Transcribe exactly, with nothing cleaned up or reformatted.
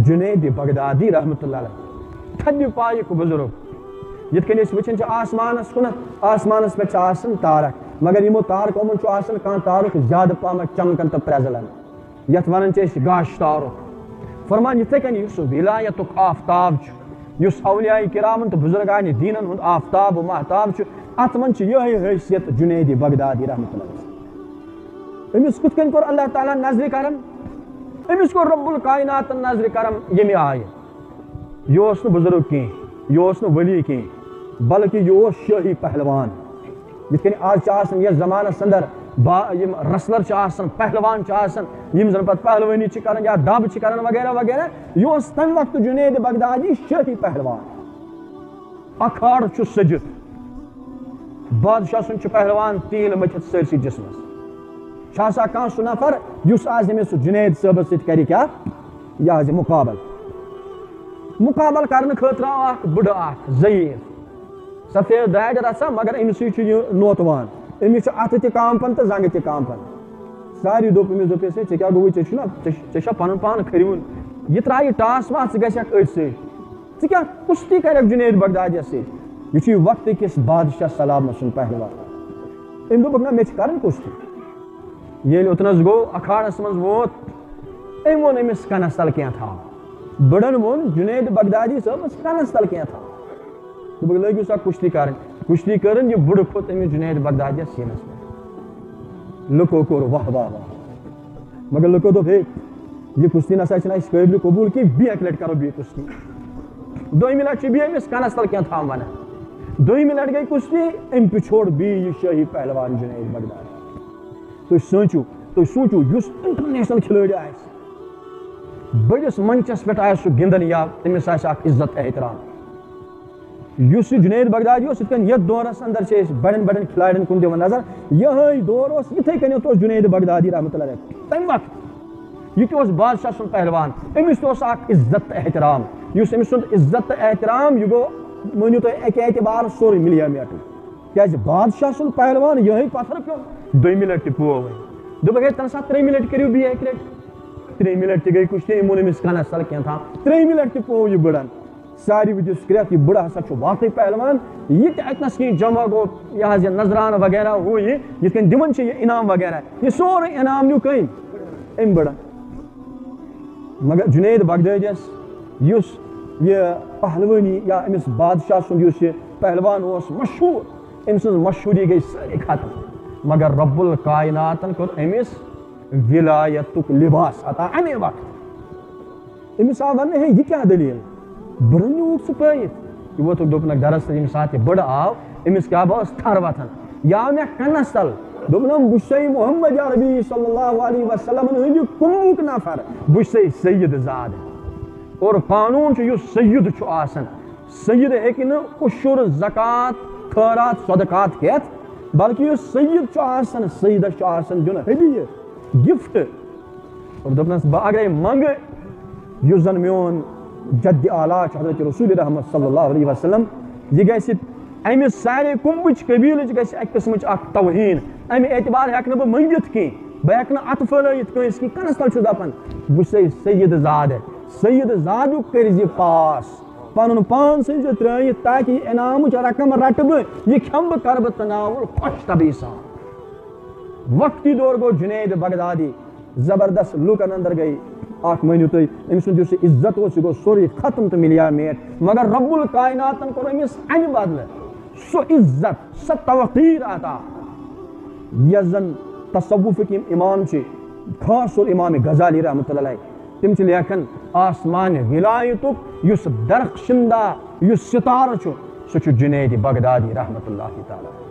جنید بغدادی رحمۃ اللہ علیہ، تھدِ پایُک بزرگ۔ یِتھ کٔنۍ أسۍ وٕچھان چھِ آسمانس کُنتھ، آسمانس پٮ۪ٹھ چھِ آسان تارک، مگر یِمو تارکو منٛز چھُ آسان کانٛہہ تارُک زیادٕ پہمتھ چمکان تہٕ پرٛزلان، یتھ ونان چھِ أسۍ گاش تارُک۔ فرمان یِتھے کٔنۍ یُس ولایتُک آفتاب چھُ، یُس اولیاء کرامن تہٕ بزرگان دینن ہُنٛد آفتاب و مہتاب چھُ، اتھ منٛز چھِ یِہے حیثیت جنید بغدادی رحمۃ اللہ علیہ۔ أمِس کِتھ کٔنۍ کوٚر اللہ تعالیٰ نظرِ کرم؟ أمِس کوٚر رب الکائناتن نظرِ کرم ییٚمہِ آیہِ۔ یہِ اوس نہٕ بزرگ کینٛہہ، یہِ اوس نہٕ ولی کینٛہہ، بلکہِ یہِ اوس شٲہی پہلوان۔ یِتھ کٔنۍ آز چھِ آسان یتھ زمانس اندر با-، یِم wrestler چھِ آسان، پہلوان چھِ آسان، یِم زن پتہٕ پہلوٲنی چھِ کران یا دب چھِ کران وغیرہ وغیرہ، یہِ اوس تمہِ وقتہٕ جنید بغدادی شٲہی پہلوان۔ اکھاڑ چھُ سٔجِتھ، بادشاہ سُنٛد چھُ پہلوان تیٖل مٔتھِتھ سٲرسٕے جسمس۔ چھُ آسان کانٛہہ سُہ نفر یُس آز أمِس سُہ جنید صٲبس سۭتۍ کرِ کیٛاہ؟ یہِ حظ یہِ مُقابل۔ مُقابل کرنہٕ خٲطرٕ آو اکھ بٕڑٕ اکھ ضعیٖف، سفید دارِ رژھا، مگر أمِسٕے چھُ یہِ نوتوان، أمِس چھُ اتھٕ تہِ کامپان تہٕ زنٛگہٕ تہِ کامپان۔ ساروی دوٚپ أمِس، دوٚپُس، "ہے، ژےٚ کیٛاہ گوٚوُے؟ ژےٚ چھُنہ، ژےٚ چھُ، ژےٚ چھا پنُن پان کھٔرِوُن؟ یہِ ترٛایہِ ٹاس واس، ژٕ گژھکھ أتھۍ سۭتۍ۔ ژٕ کیٛاہ کُشتی کرکھ جنید بغدادیَس سۭتۍ؟" یہِ چھُ یہِ وقتہٕ کِس بادشاہ سلامت سُنٛد پہلوان۔ أمۍ دوٚپُکھ، "نہ، مےٚ چھِ کرٕنۍ کُشتی۔" ییٚلہِ اوٚتنَس گوٚو، اکھاڑس منٛز ووت، أمۍ ووٚن أمِس کنس تل کینٛہہ تھاو۔ بٕڑن ووٚن جنید بغدادی صٲبس، "کنس تل کینٛہہ تھاو۔" دوٚپُکھ، "لٲگِو سا کُشتی کرٕنۍ۔" کُشتی کٔرٕن، یہِ بٕڑٕ کھوٚت أمِس جنید بغدادیَس سیٖنس پٮ۪ٹھ۔ لُکو کوٚر واہ واہ واہ۔ مگر لُکو دوٚپ، "ہے، یہِ کُشتی نسا چھِنہٕ اَسہِ قٲبلِ قبوٗل کینٛہہ، بیٚیہِ اَکہِ لَٹہِ کَرو بیٚیہِ کُشتی۔" دوٚیمہِ لَٹہِ چھُ بیٚیہِ أمِس کَنَس تَل کینٛہہ تھاوان وَنان۔ دوٚیمہِ لَٹہِ گٔے کُشتی، أمۍ پِچھوڑ بیٚیہِ یہِ شٲہی پہلوان جُنید بغدادی۔ تُہۍ سوٗنٛچِو، تُہۍ سوٗنٛچِو، یُس international کھلٲڑۍ آسہِ، بٔڑِس منچَس پٮ۪ٹھ آسہِ سُہ گِنٛدان یا تٔمِس آسہِ اَکھ عزت احترام۔ یُس یہِ جُنید بغدادی اوس، یِتھ کٔنۍ یَتھ دورَس اندر چھِ أسۍ بَڑٮ۪ن بَڑٮ۪ن کھِلاڑٮ۪ن کُن دِوان نظر، یِہوٚے دور اوس، یِتھَے کٔنٮ۪تھ اوس جُنید بغدادی رحمتہ اللہ علیہ تَمہِ وقتہٕ۔ یہِ تہِ اوس بادشاہ سُنٛد پہلوان، أمِس تہِ اوس اَکھ عزت تہٕ احترام۔ یُس أمۍ سُنٛد عزت تہٕ احترام، یہِ گوٚو، مٲنِو تُہۍ، اَکہِ اعتبارٕ سورُے مِلیو میٹٕے۔ کیٛازِ بادشاہ سُنٛد پہلوان، یِہوٚے پَتھر پیوٚو، دوٚیمہِ لَٹہِ تہِ پوو وۄنۍ۔ دوٚپُکھ، "ہے، تَمہِ ساتہٕ ترٛیٚیِمہِ لَٹہِ کٔرِو بیٚیہِ اَکہِ لَٹہِ۔" ترٛیٚیِمہِ لَٹہِ تہِ گٔے کُشتی، أمۍ ووٚن أمِس کَنَس تَل کینٛہہ تھاو۔ ترٛیٚیِمہِ لَٹہِ تہِ پوو یہِ بٕڑَن۔ ساروی دِژ کرٛٮ۪کھ، یہِ بٕڑٕ ہسا چھُ واقعٕے پہلوان۔ یہِ تہِ اَتہِ نَس کینٛہہ جمع گوٚو، یہِ حظ یہِ نظرانہٕ وغیرہ ہُہ یہِ، یِتھ کٔنۍ دِوان چھِ یہِ انعام وغیرہ، یہِ سورُے انعام نیوٗ کٔمۍ؟ أمۍ بٕڑَن۔ مگر جُنید بغدٲدیَس یُس یہِ پہلوٲنی یا أمِس بادشاہ سُنٛد یُس یہِ پہلوان اوس مشہوٗر، أمۍ سٕنٛز مشہوٗری گٔے سٲرٕے ختم۔ مگر رب الکائناتَن کوٚر أمِس ولایتُک لباس عطا اَمے وقتہٕ۔ أمِس آو وَننہٕ، "ہے، یہِ کیٛاہ دٔلیٖل؟ بٕڑٕ نیوٗکھ ژٕ پٲیِتھ؟" یہِ ووتُکھ، دوٚپنَکھ، "دراصل، ییٚمہِ ساتہٕ یہِ بٕڑٕ آو، أمِس کیٛاہ بہٕ ٲس تھَر وۄتھان۔ یہِ آو مےٚ کَنَس تَل۔ دوٚپنَم، بہٕ چھُسَے محمد عربی صلی اللہ علیہ وسلم ہٕنٛدِ کُمبُک نفر۔ بہٕ چھُسَے سید زادٕ۔ اور قانوٗن چھُ، یُس سید چھُ آسان، سید ہیٚکہِ نہٕ عشر، زکوٰۃ، خٲرات، صدقات ہٮ۪تھ، بلکہِ یُس سید چھُ آسان، سیدَس چھُ آسان دیُن ہدیہِ۔" گفٹ۔ اور دوٚپنَس، "بہٕ اگرے منٛگہٕ، یُس زَن میون جد اعلیٰ چھُ حضرت رسول رحمت صلی اللہ علیہ وسلم، یہِ گژھِ اَمہِ سارے کُمبٕچ قبیٖلٕچ گژھِ اَکہِ قٕسمٕچ اَکھ توہیٖن۔ اَمہِ اعتبار ہٮ۪کہٕ نہٕ بہٕ مٔنٛگِتھ کینٛہہ، بہٕ ہٮ۪کہٕ نہٕ اَتھٕ پھٲلٲیِتھ کٲنٛسہِ کینٛہہ۔" کَنَس تَل چھُس دَپان، "بہٕ چھُسَے سید زادٕ، سید زادُک کٔرۍ زِ پاس، پَنُن پان ژھٕنۍ زِ ترٛٲیِتھ، تاکہِ یہِ انعامٕچ رقم رَٹہٕ بہٕ، یہِ کھٮ۪مہٕ بہٕ، کَرٕ بہٕ تناوُل خۄش طبعی سان۔" وقتی دور گوٚو جُنید بغدادی زبردست، لوٗکن اندر گٔے اکھ، مٲنِو تُہۍ، أمۍ سُنٛد یُس یہِ عزت اوس، یہِ گوٚو سورُے ختم تہٕ مِلیو میٹ۔ مگر رب الکائناتن کوٚر أمِس اَمہِ بدلہٕ سُہ عزت، سۄ توقیٖر عطا، یۄس زن تصوفٕکۍ یِم امام چھِ، خاص طور امام غزالی رحمتہ اللہ علیہ، تِم چھِ لیکھان، آسمان ولایتُک یُس درخشندہ، یُس ستارٕ چھُ، سُہ چھُ جنید بغدادی رحمتہ اللہ تعالیٰ۔